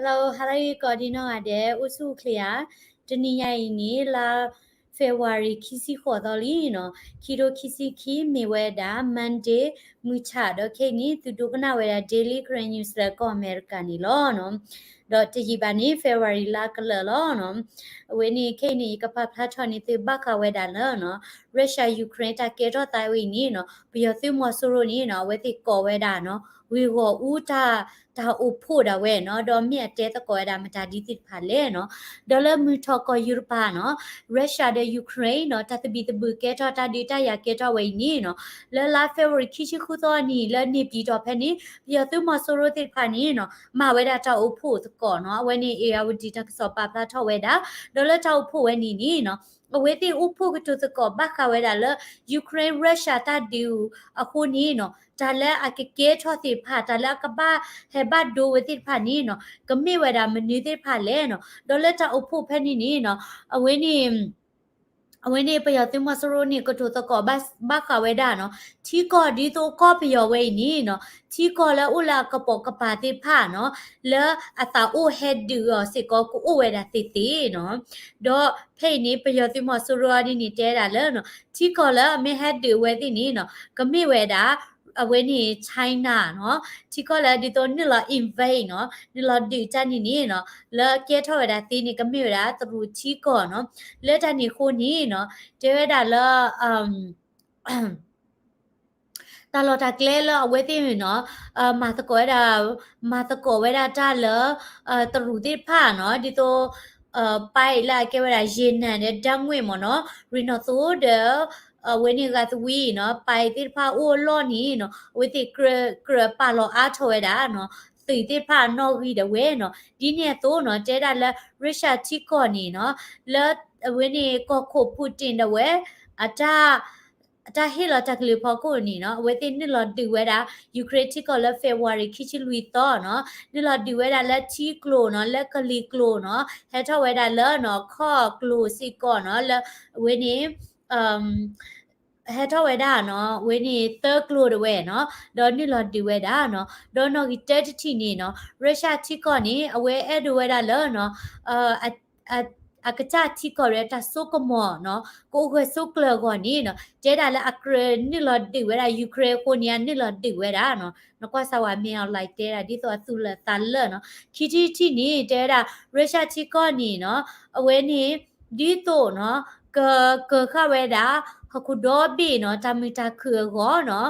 Hello, ဟါလၢအဂ့ၤကိးဒံနီၢ်ဂၤဒဲး အိၣ်ဆူၣ်အိၣ်ချ့ဧါ. တနံၤညါအံၤန့ၣ် လါ February ခံဆံဃိးသီလံနီၤ, ခံထိခံဆံခံ မ့ၢ်ဝဲဒၣ် Monday မုၢ်ဆၣ် ဒီးခဲအံၤန့ၣ် သုဒိကနၣ်ဝဲဒၣ် Daily Karen News လၢကီၢ်အမဲရကၤန့ၣ်လီၤနီၤ. ဒီးတယံာ်ဘၣ်န့ၣ် February လါကလၢာ်လီၤနီၤ. အဝဲန့ၣ် ခဲအံၤန့ၣ် ယကပာ်ဖျါထီၣ်န့ၢ်သုဘၣ်ဃးဝဲဒၣ်လၢနီၤ Russia Ukraine တၢ်ကဲထီၣ်သးဝဲအံၤန့ၣ်နီၤ, ပယီၤသုးမီၤစိရိၤန့ၣ်နီၤ အဝဲသ့ၣ်ကိးဝဲဒၣ်နီၤ ဂ့ၢ်ဂီၢ်အူတၢ် တၢ်အိၣ်ဖှိၣ်ဒၣ်ဝဲနီၤ, ဒီးမ့ၢ်အတဲသကိးဝဲဒၣ်မတၤဒ်သ့ၣ်တဖၣ်လဲၣ်နီၤ. ဒီးလၢမုၢ်ထီၣ်ကီၢ်ယူရပၤနီၤ Russia ဒီး Ukraine နီၤ တၢ်သဘံၣ်သဘုၣ်ကဲထီၣ် တၢ်ဒုးတၢ်ယၤကဲထီၣ်ဝဲအံၤန့ၣ်နီၤ, လၢလါ February ခံဆံဃုသီအနံၤ လၢန့ၣ်ပံၤတီၤဖဲန့ၣ် ပယီၤသုးမီၤစိရိၤသ့ၣ်တဖၣ်န့ၣ်နီၤ မၤဝဲဒၣ်တၢ်အိၣ်ဖှိၣ်သကိးနီၤ, အဝဲန့ၣ် ဧရာဝတီ တၢ်ကစီၣ်ပာ်ဖျါထီၣ်ဝဲဒၣ်, ဒီးလၢတၢ်အိၣ်ဖှိၣ်ဝဲန့ၣ်န့ၣ်နီၤ အဝဲသ့ၣ်အိၣ်ဖှိၣ်ကတိၤသကိးဘၣ်ဃးဝဲဒၣ်လၢ Ukraine Russia တၢ်ဒုးအဃိန့ၣ်နီၤ တၢ်လၢအကကဲထီၣ်သ့ၣ်တဖၣ် တၢ်လၢအကဘၣ်ဟဲဘၣ်ဒိဝဲသ့ၣ်တဖၣ်န့ၣ်နီၤ ကမ့ၢ်ဝဲဒၣ်မနုၤသ့ၣ်တဖၣ်လဲၣ်နီၤ. ဒီးလၢတၢ်အိၣ်ဖှိၣ်ဖဲန့ၣ်န့ၣ်နီၤ အဝဲန့ၣ် အဝဲန့ၣ် ပယီၤသုးမီၤစိရိၤန့ၣ် ကတိၤသကိးဘၣ်ဃးဝဲဒၣ်နီၤ ထံကီၢ်ဒ်သိးကီၢ်ပယီၤဝဲအံၤန့ၣ်နီၤ ထံကီၢ်လၢအိၣ်လၢအကပိာ်ကပၤသ့ၣ်တဖၣ်နီၤ လၢအသးအိၣ်ဟဲဒုးအီၤစ့ၢ်ကီး ကအိၣ်ဝဲဒၣ်သ့သ့နီၤ. ဒီးဖဲအံၤန့ၣ် ပယီၤသုးမီၤစိရိၤအီၤဒ်န့ၣ် တဲဒၣ်လၢနီၤ ထံကီၢ်လၢအမ့ၢ်ဟဲဒုးအဝဲသ့ၣ်န့ၣ်နီၤ ကမ့ၢ်ဝဲဒၣ် အဝဲန့ၣ် China နီၤ, ထံကီၢ်လၢဒ်သိးနုာ်လီၤ invade နီၤ, နုာ်လီၤဒုးတၢ်န့ၣ်န့ၣ်နီၤ လၢကဲထီၣ်ဝဲဒၣ်သ့န့ၣ် ကမ့ၢ်ဝဲဒၣ်တရူးထံကီၢ်နီၤ. လၢတၢ်န့ၣ်အဃိန့ၣ်နီၤ တဲဝဲဒၣ်လၢ တၢ်လီၢ်တၢ်ကျဲလၢအဝဲသ့ၣ်နီၤ မၤသကိးဝဲဒၣ် မၤသကိးဝဲဒၣ်တၢ်လၢ တရူးသ့ၣ်တဖၣ်နီၤ ဒ်သိး ပၢ်လၢအကဲဝဲဒၣ် ရေနံ ဒီး ဓာတ်ငွေ့ မ့ၢ်နီၤ ရ့ၣ်နီၣ်သိဒီး အဝဲန့ၣ်ဂၤသဝံနီၤ ပၢ်သ့ၣ်တဖၣ်အိၣ်အလီၢ်န့ၣ်နီၤ အဝဲသ့ၣ်ကြၢးပာ်လီၤအါထီၣ်ဝဲဒၣ်နီၤ သုးသ့ၣ်တဖၣ်အနီၣ်ဂံၢ်ဒၣ်ဝဲနီၤ. ဒ်န့ၣ်အသိးနီၤ တဲဒၣ်လၢ Russia ထံကီၢ်န့ၣ်နီၤ လၢအဝဲန့ၣ်ကီၢ်ခိၣ် Putin ဒၣ်ဝဲ အတၢ် အတၢ်ဟ့ၣ်လီၤတၢ်ကလုၢ်ဖီခိၣ်န့ၣ်နီၤ အဝဲသ့ၣ်နုာ်လီၤဒုးဝဲဒၣ် Ukraine ထံကီၢ်လၢ February ခံဆံလွံၢ်သီနီၤ နုာ်လီၤဒုးဝဲဒၣ်လၢထံကျိၤနီၤ လၢကလံၤကျိၤနီၤ ဟဲထီၣ်ဝဲဒၣ်လၢနီၤ ခီၣ်ကျိၤစ့ၢ်ကီးနီၤ လၢအဝဲန့ၣ် ဟဲထီၣ်ဝဲဒၣ်နီၤ အဝဲန့ၣ်သၢကျိၤဒၣ်ဝဲနီၤ ဒီးနုာ်လီၤဒုးဝဲဒၣ်နီၤ ဒီးနီၣ်ဂံၢ်တၢတထံၣ်န့ၣ်နီၤ Russia ထံကီၢ်န့ၣ် အဝဲအဲၣ်ဒိးဝဲဒၣ်လၢနီၤ အ အကစၢ်ထံကီၢ်ဒီးတၢ်စိကမီၤနီၤ ကအိၣ်ဂၢၢ်ဆိးကျၢၤအဂီၢ်န့ၣ်နီၤ တဲဒၣ်လၢအကြၢးနုာ်လီၤဒုးဝဲဒၣ် Ukraine အဃိန့ၣ် အနုာ်လီၤဒုးဝဲဒၣ်နီၤ နကွၢ်စၢ်ဝဲမ့ၢ်အီၤ like တဲဒၣ်ဒ်သိးအသူၣ်လၢာ်သးလၢာ်နီၤ ခံထံၣ်တထံၣ်န့ၣ် တဲဝဲဒၣ် Russia ထံကီၢ်န့ၣ်နီၤ အဝဲန့ၣ် ဒ်သိးနီၤ က ကၢၤဃာ်ဝဲဒၣ် ဟီၣ်ခိၣ်ဒီဘ့ၣ်နီၤ တၢ်မုာ်တၢ်ခုၣ်အဂီၢ်နီၤ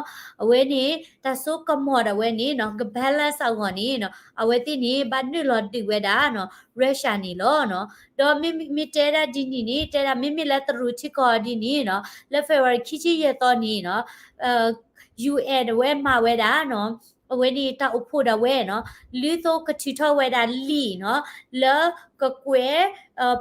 အဝဲန့ၣ် တၢ်စိကမီၤဒၣ်ဝဲန့ၣ်နီၤ က balance အဂီၢ်န့ၣ်နီၤ အဝဲသ့ၣ်န့ၣ် ဘၣ်နုာ်လီၤဒုးဝဲဒၣ်နီၤ Russia န့ၣ်လီၤနီၤ ဒီးမ့မ့ၢ်တဲဒၣ်ဒ်န့ၣ်န့ၣ် တဲဒၣ်မ့မ့ၢ်လၢတရူးထံကီၢ်ဒ်န့ၣ်နီၤ လၢ February ခံဆံယဲၢ်သီန့ၣ်နီၤ UN ဒၣ်ဝဲမၤဝဲဒၣ်နီၤ အဝဲန့ၣ်တၢ်အိၣ်ဖှိၣ်ဒၣ်ဝဲနီၤ လုၢ်သိကထုးထီၣ်ဝဲဒၣ်လံာ်နီၤ လၢကကွဲး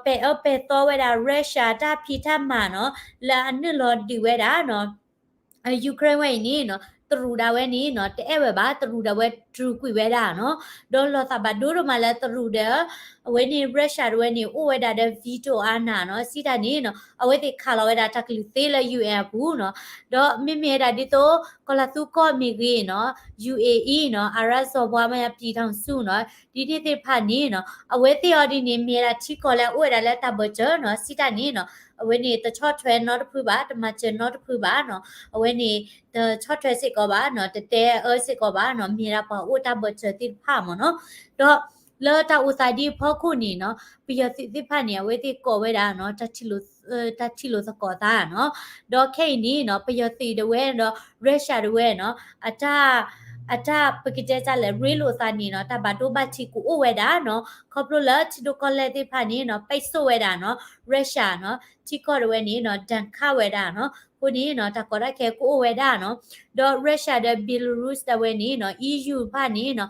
ပဲာ်အၢပဲာ်သီဝဲဒၣ် Russia တၢ်ဖံးတၢ်မၤနီၤ လၢအနုာ်လီၤဒုးဝဲဒၣ်နီၤ Ukraine ဝဲအံၤန့ၣ်နီၤ တရူးဒၣ်ဝဲန့ၣ်နီၤ တအဲၣ်ဝဲဘၣ် တရူးဒၣ်ဝဲတြူးကွံာ်ဝဲဒၣ်နီၤ ဒီးလီၤသးဘၣ်ဒိဒိၣ်မးလၢတရူးဒီး အဝဲန့ၣ် Russia ဒၣ်ဝဲန့ၣ် အိၣ်ဝဲဒၣ်ဒီး veto အာဏာနီၤ စံးတၢ်န့ၣ်နီၤ အဝဲသ့ၣ်ခးလီၤဝဲဒၣ်တၢ်ကလုၢ်သ့လၢ UN အပူၤနီၤ ဒီးမ့မ့ၢ်ဝဲဒၣ်ဒ်သိး ကီၢ်လၤသူကီၢ်မ့ၢ်ဂ့ၤနီၤ UAE နီၤ အာရပ်စော်ဘွားများပြည်ထောင်စုနီၤ ဒ်န့ၣ်သ့ၣ်တဖၣ်န့ၣ်နီၤ အဝဲသ့ၣ်အီၤဒ်န့ၣ် မ့ၢ်ဝဲဒၣ်ထံကီၢ်လၢအအိၣ်ဝဲဒၣ်လၢတၢ်ဘၢၣ်စၢၤနီၤ စံးတၢ်န့ၣ်နီၤ အဝဲန့ၣ် တဆီၣ်ထွဲနီတဖုဘၣ် တမၤစၢၤနီတဖုဘၣ်နီၤ အဝဲန့ၣ် တဆီၣ်ထွဲစ့ၢ်ကီးဘၣ်နီၤ တတဲအၢစ့ၢ်ကီးဘၣ်နီၤ မ့ၢ်ဒၣ်ပှၤအိၣ်တၢ်ဘၢၣ်စၢၤသ့ၣ်တဖၣ်မ့ၢ်နီၤ ဒီးလၢတၢ်အိၣ်သးဒ်အဖီခိၣ်န့ၣ်နီၤ ပယီၤသုးသ့ၣ်တဖၣ်န့ၣ် အဝဲသ့ၣ်ကိးဝဲဒၣ်နီၤ တၢ်ထံၣ်လိာ်သကိးသးနီၤ ဒီးခဲအံၤန့ၣ်နီၤ ပယီၤသုးဒၣ်ဝဲဒီး Russia ဒၣ်ဝဲနီၤ အတၢ် အတၢ်ပကတဲတၢ်လဲၣ် ရ့လိာ်သးန့ၣ်နီၤ တၢ်ဘၣ်ဒိဘၣ်ထံးကအိၣ်ဝဲဒၣ်နီၤ ခီဖျိလၢထံဒိၣ်ကီၢ်လဲၢ်သ့ၣ်တဖၣ်န့ၣ်နီၤ ပိတ်ဆို့ဝဲဒၣ်နီၤ Russia နီၤ ထံကီၢ်ဒၣ်ဝဲန့ၣ်နီၤ ဒဏ်ခတ်ဝဲဒၣ်နီၤ အဃိန့ၣ်နီၤ တၢ်ကီတၢ်ခဲကအိၣ်ဝဲဒၣ်နီၤ ဒီး Russia ဒီး Belarus ဒၣ်ဝဲန့ၣ်နီၤ EU တဖၣ်န့ၣ်နီၤ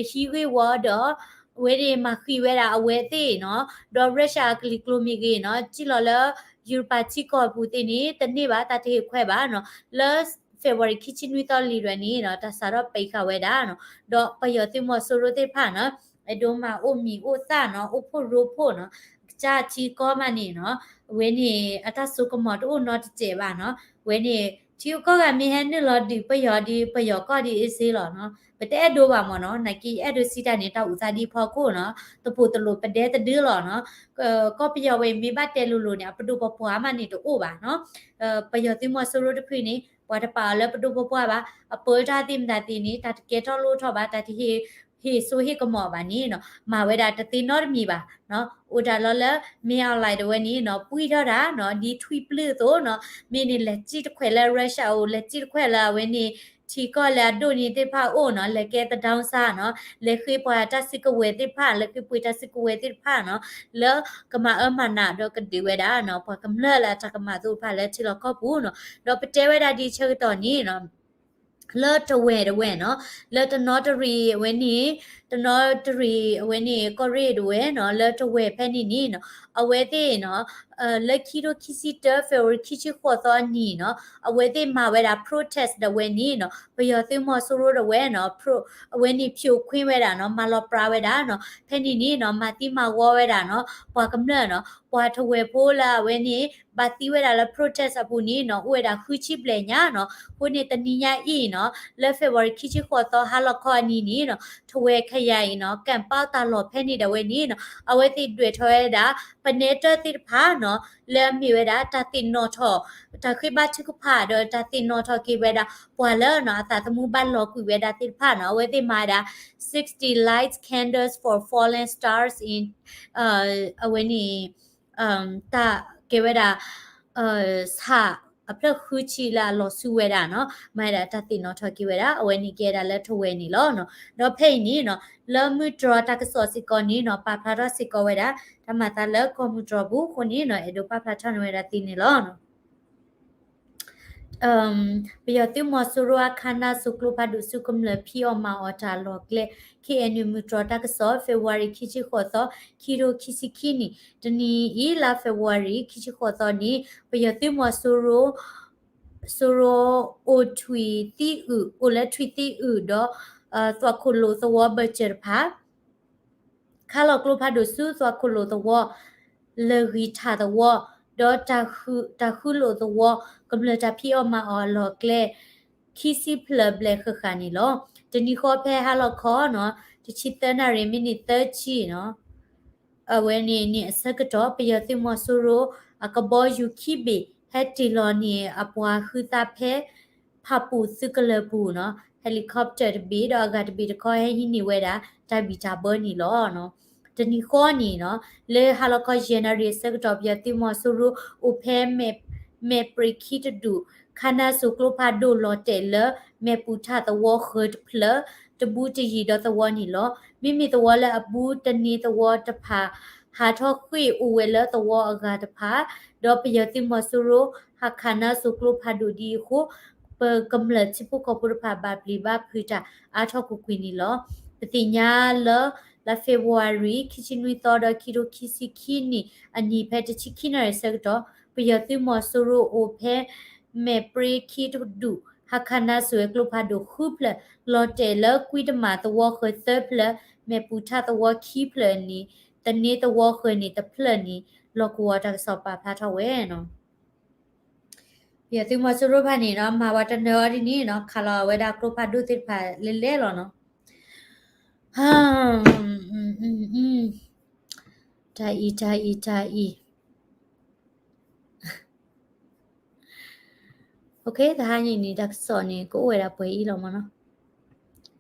ဟံးဂ့ၢ်ဝီဒီး အဝဲန့ၣ်မၤဃံးဝဲဒၣ်အဝဲသ့ၣ်နီၤ ဒီး Russia အကလံၤကျိၤမ့ၢ်ဂ့ၤနီၤ စံၣ်လီၤလၢ ယူရပၤထံကီၢ်ပူၤသ့ၣ်န့ၣ် တန့ၢ်ဘၣ် တၢ်တဟ့ၣ်ခွဲးဘၣ်နီၤ လၢ February ခံဆံနွံသီလံၤဒၣ်န့ၣ်နီၤ တၢ်စးထီၣ်ပိတ်ဃာ်ဝဲဒၣ်နီၤ ဒီးပယီၤသုးမီၤစိရိၤသ့ၣ်တဖၣ်နီၤ အဲၣ်ဒိးမၤအိၣ်မံၤအိၣ်သၣ်နီၤ အိၣ်ဖှိၣ်ရိဖှိၣ်နီၤ ကစၢ်ထံကီၢ်မးန့ၣ်နီၤ အဝဲန့ၣ် အတၢ်စိကမီၤတအိၣ်နီတစဲးဘၣ်နီၤ အဝဲန့ၣ် ထံဂုၤကီၢ်ဂၤမ့ၢ်ဟဲနုာ်လီၤဒုးပယီၤဒီး ပယီၤကီၢ်ဒ်အ့ၣ်စ့လီၤနီၤ ယတအဲၣ်ဒိးဘၣ်မ့ၢ်နီၤ, နာ်က့ယအဲၣ်ဒိးစံးတၢ်န့ၣ် တၢ်အိၣ်သးဒ်အံၤဖီခိၣ်နီၤ, တပိာ်တလိာ်ပဒဲတဒုလီၤနီၤ. ကီၢ်ပယီၤဝဲအံၤ မ့ၢ်ဘၣ်တဲလိၤလိၤန့ၣ် အပဒိၣ်ပပှၢ်မးန့ၣ်တအိၣ်ဘၣ်နီၤ. ပယီၤသုးမီၤစိရိၤတဖုန့ၣ် ပှၤတပာ်အီၤလၢပဒိၣ်ပပှၢ်ဘၣ်, အပၢတၢ်သ့ၣ်မတၤသ့ၣ်န့ၣ် တၢ်တကဲထီၣ်လိၣ်ထီၣ်ဘၣ်, တၢ်တဟ့ၣ် ဟ့ၣ်စိဟ့ၣ်ကမီၤဘၣ်န့ၣ်နီၤ, မၤဝဲဒၣ်တသ့နီတမံၤဘၣ်. အိၣ်တၢ်လီၤလၢ မင်းအောင်လှိုင် တဝဲန့ၣ်နီၤ, ပှံၢ်ထီၣ်တၢ်နီၤ, ဒ်ထွံၣ်ပျုၢ်အသိးနီၤ, မ့ၢ်န့ၣ်လဲၤစံၣ်တခွဲးလၢ Russia အိၣ်, လဲၤစံၣ်တခွဲးလၢအဝဲန့ၣ် ထံကီၢ်လၢအဒိၣ်န့ၣ်သ့ၣ်တဖၣ်အအိၣ်နီၤ, လဲၤကဲသဒၢစၢ်နီၤ, လဲၤဃ့ပှၤတၢ်စုကဝဲၤသ့ၣ်တဖၣ်, လဲၤဃ့ပှ့ၤတၢ်စုကဝဲၤသ့ၣ်တဖၣ်နီၤ, လၢကမၤအၢမၤနးဒီးကဒုးဝဲဒၣ်နီၤ, ပှၤကမျၢၢ်လၢအတၢ်ကမၣ်သ့ၣ်တဖၣ်လၢထံလီၢ်ကီၢ်ပူၤနီၤ. ဒီးပတဲဝဲဒၣ်ဒ်ဆၢကတီၢ်န့ၣ်နီၤ လၢတဝဲၢ်တဝဲၢ်နီၤ, လၢတနီတရံးအဝဲန့ၣ်, တနီတရံးအဝဲန့ၣ် ကီၢ်ရ့ၣ်တဝဲၢ်နီၤ, လၢတဝဲၢ်ဖဲန့ၣ်န့ၣ်နီၤ, အဝဲသ့ၣ်နီၤ, လၢခံထိခံဆံတၢ February ခံဆံဃိးသီအနံၤနီၤ, အဝဲသ့ၣ်မၤဝဲဒၣ် protest တဝဲန့ၣ်နီၤ, ပယီၤသုးမီၤစိရိၤတဝဲနီၤ, အဝဲန့ၣ် ဖြိုခွင်း ဝဲဒၣ်နီၤ, မၤလီၤပြါဝဲဒၣ်နီၤ, ဖဲန့ၣ်န့ၣ်နီၤ, မၤသံမၤဝီဝဲဒၣ်နီၤ, ပှၤကမျၢၢ်နီၤ, ပှၤတဝဲၢ်ဖိလၢအဝဲန့ၣ် ဘၣ်သံဝဲဒၣ်လၢ protest အပူၤန့ၣ်နီၤ, အိၣ်ဝဲဒၣ်ဃုဆံဘျဲၣ်ညါနီၤ, အဃိန့ၣ်တနံၤညါအံၤနီၤ, လၢ February ခံဆံဃိးသီဟါလီၤခီအနံၤန့ၣ်နီၤ, ထဝဲၢ်ခယၤအံၤနီၤ, ကၣ်ပၣ်တၢ်လီၢ်ဖဲန့ၣ်ဒၣ်ဝဲန့ၣ်နီၤ, အဝဲသ့ၣ်ဒွဲၣ်ထီၣ်ဝဲဒၣ် ပနဲတၢၢ်သ့ၣ်တဖၣ်နီၤ, လၢအမ့ၢ်ဝဲဒၣ်တၢ်သ့ၣ်နီၣ်ထီၣ်, တၢ်ဃ့ဘါထုကဖၣ်ဒီးတၢ်သ့ၣ်နီၣ်ထီၣ်က့ၤဝဲဒၣ် ပှၤလၢနီၤ, အသးသမူဘၣ်လီၤကွံာ်ဝဲဒၣ်သ့ၣ်တဖၣ်နီၤ, အဝဲသ့ၣ်မၤဝဲဒၣ် sixty lights candles for fallen stars in အဝဲန့ၣ် တၢ်ကဲဝဲဒၣ် ဆၣ်အဖျၢၣ်ဃုဆံလၢအလီၤဆူဝဲဒၣ်နီၤ, မၤဝဲဒၣ်တၢ်သ့ၣ်နီၣ်ထီၣ်က့ၤဝဲဒၣ်, အဝဲန့ၣ်ကဲဒၣ်လၢထဝဲၢ်န့ၣ်လီၤ. ဒီးဖဲအံၤန့ၣ်နီၤ, လၢမုၢ်တြီၤတၢ်ကစီၣ်စ့ၢ်ကီးန့ၣ်နီၤ, ပာ်ဖျါထီၣ်စ့ၢ်ကီးဝဲဒၣ် တၢ်မၤသးလၢကီၢ်မုၢ်တြီၤပူၤအဃိန့ၣ်နီၤ, အဲၣ်ဒိးပာ်ဖျါထီၣ်န့ၢ်ဝဲဒၣ်သုန့ၣ်လီၤ. ပယီၤသုးမီၤစိရိၤအခါနၢ်စိၤကျိဖးဒိၣ်ဆူကမျၢၢ် ဖံးအီၣ်မၤအီၣ်တၢ်လီၢ်ကျဲ, KNU မုၢ်တြီၤတၢ်ကစီၣ် February ခံဆံဃိးသီ, ခံထိခံဆံခံနံၣ်, တနံၤအံၤ လါ February ခံဆံဃိးသီန့ၣ်, ပယီၤသုးမီၤစိရိၤ စိရိၤအိၣ်ထွံၣ်သံအုး, အိၣ်လၢထွံၣ်သံအုးဒီး သွၣ်ခိၣ်လိာ်သဝီဘၢၣ်စၢၤတဖၣ် ခးလီၤကျိဖးဒိၣ်ဆူသွၣ်ခိၣ်လိာ်သဝီ, လၢၢ်ဂံၢ်ထၣ်သဝီ, ဒီးတၢ်ဃုလိာ်သဝီ, ကမျၢၢ်တၢ်ဖံးအီၣ်မၤအီၣ်အလီၢ်ကျဲ ခံဆံဖျၢၣ်ဘျဲၣ်ဃၣ်ဃၣ်န့ၣ်လီၤ. တနံၤဃီဖဲဟါလီၤခီနီၤ, တဆံသၢနၣ်ရံၣ် မံးနံးသၢဆံနီၤ အဝဲန့ၣ်န့ၣ်အဆၢကတီၢ် ပယီၤသုးမီၤစိရိၤ အကဘီယူၤခံဘ့ၣ် ဟဲတ့ၢ်လီၤန့ၢ်အပှၤဃုသးဖဲ ဖၣ်ပူၣ်သုးကလၢၤပူၤနီၤ, helicopter တဘ့ၣ် ဒီးအဂၤတဘ့ၣ်တခီ ဟဲဟံးန့ၢ်ဝဲဒၣ် တၢ်ဘံၣ်တၢ်ဘၢန့ၣ်လီၤ. တနံၤဃီန့ၣ်နီၤ, လၢဟါလီၤခီယဲၢ်နၣ်ရံၣ်အဆၢကတီၢ် ပယီၤသုးမီၤစိရိၤအိၣ်ဖဲ မဲၢ်ပြ့ၤခံတဒူၣ် ခးနၢ်စိၤကျိဖးဒိၣ်လီၤတဲာ်လၢ မဲၢ်ပူၤထၣ်သဝီဃၢၤတဖျၢၣ် တဘူးတယံၤဒီးသဝီန့ၣ်လီၤ. မ့မ့ၢ်သဝီလၢအဘူးတန့ၢ်သဝီတဖၣ် ဟးထီၣ်ဃ့ၢ်အိၣ်ဝဲလၢသဝီအဂၤတဖၣ်, ဒီးပယီၤသုးမီၤစိရိၤ ဟးခးနၢ်စိၤကျိဖးဒိၣ်ဒ်အံၤအဃိ ပကမျၢၢ်ထံဖိကီၢ်ဖိတဖၣ် ဘၣ်ပျံၤဘၣ်ဖုးတၢ်အါထီၣ်ကွ့ၢ်ကွ့ၢ်န့ၣ်လီၤ. ပသ့ၣ်ညါလၢ လါ February ခံဆံနွံသီဒီး ခံထိခံဆံခံနံၣ်အနံၤ ဖဲတဆံခံနၣ်ရံၣ်အဆၢကတီၢ် ပယီၤသုးမီၤစိရိၤအိၣ်ဖဲ မဲၢ်ပြ့ၤခံတဒူၣ် ဟးခးနၢ်စိၤဝဲကျိဖးဒိၣ်ဃုဖျၢၣ် လီၤတဲာ်လၢကွံတမးသဝီဃၢၤသၢဖျၢၣ်, မဲၢ်ပူၤထၣ်သဝီခံဖျၢၣ်န့ၣ်, တန့ၢ်သဝီဃၢၤန့ၣ်တဖျၢၣ်န့ၣ် လီၢ်ကဝီၤတၢ်ကစီၣ်ပာ်ဖျါထီၣ်ဝဲနီၤ. ပယီၤသုးမီၤစိရိၤတဖၣ်န့ၣ်နီၤ မၤဝဲတနၢၤအီၤဒ်န့ၣ်နီၤ ခးလီၤဝဲဒၣ်ကျိဖးဒိၣ်သ့ၣ်တဖၣ်လဲၤလဲၤလီၤနီၤ. တၢ်အံၤ တၢ်အံၤ တၢ်အံၤ တဟါညါအံၤန့ၣ် တၢ်ကစီၣ်န့ၣ် ကအိၣ်ဝဲဒၣ်ပှဲၤအံၤလီၤမးနီၤ.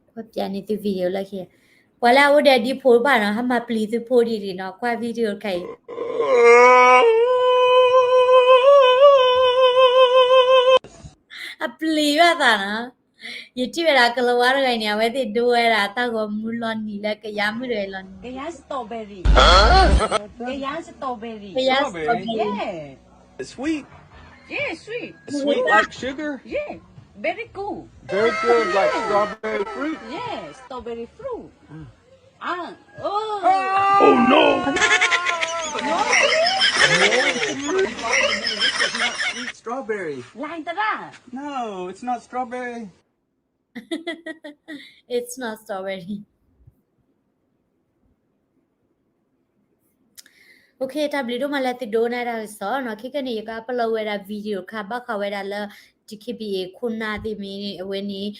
ကွၢ်ပျးန့ၢ်သု video လၢခံ, ပှၤလၢအအိၣ်ဒီးဒ်ဖိတဖၣ်နီၤ ဟဲမၤပျံၤသုဖိဒ်န့ၣ်နီၤ ကွၢ် video တခါအံၤ အပျံၤဘၣ်သးနီၤ. ယထံၣ်ဝဲဒၣ်ကလၤဝါတဂၤအံၤန့ၣ် အဝဲသ့ၣ်ဒိဝဲဒၣ်တၢ်ဂီၤမူလီၤနံၤလၢကယါမုၣ်တဂၤအံၤလီၤနံၤ. ကယါ strawberry. Huh? ကယါ strawberry. ကယါ strawberry. Yeah. It's sweet. Yeah, sweet. It's sweet like sugar? Yeah. Very good. Very good, like strawberry fruit? Yeah, strawberry fruit. Ah, oh. Oh, no. No. This is not sweet strawberry. လၢတရၣ်. No, it's not strawberry. It's not strawberry. Okay, တၢ်ဘျုးဒိၣ်မးလၢသုဒိကနၣ်တၢ်ကစီၣ်နီၤ. ခဲကနံၣ်အံၤ ယက upload ဝဲဒၣ် video တခါ ဘၣ်ဃးဝဲဒၣ်လၢ DKBA ခိၣ်နၢ်သ့ၣ်မ့ၢ်အဝဲန့ၣ်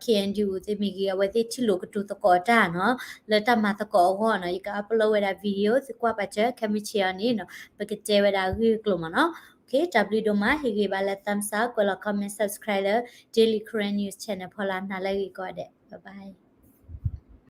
KNDO သ့ၣ်မ့ၢ်ဂ့ၤ အဝဲသ့ၣ်ထံၣ်လိာ်ကတိၤသကိးတၢ်နီၤ လၢတၢ်မၤသကိးအဂီၢ်နီၤ ယက upload ဝဲဒၣ် video သုကွၢ်ပာ်စၢၤ ခဲမုၢ်ဆ့ၣ်အီၤန့ၣ်နီၤ ပကတဲဝဲဒၣ်ဂ့ၢ်ကျိၤမးနီၤ. တၢ်ဘျုးဒိၣ်မး ဟ့ၣ်ဂံၢ်ဘါလၢ thumbs up ကွဲးလီၤ comment subscribe လၢ Daily Karen News Channel ဖီလာ် နၤလၢအဂ့ၤကိးဂၤဒဲး bye bye.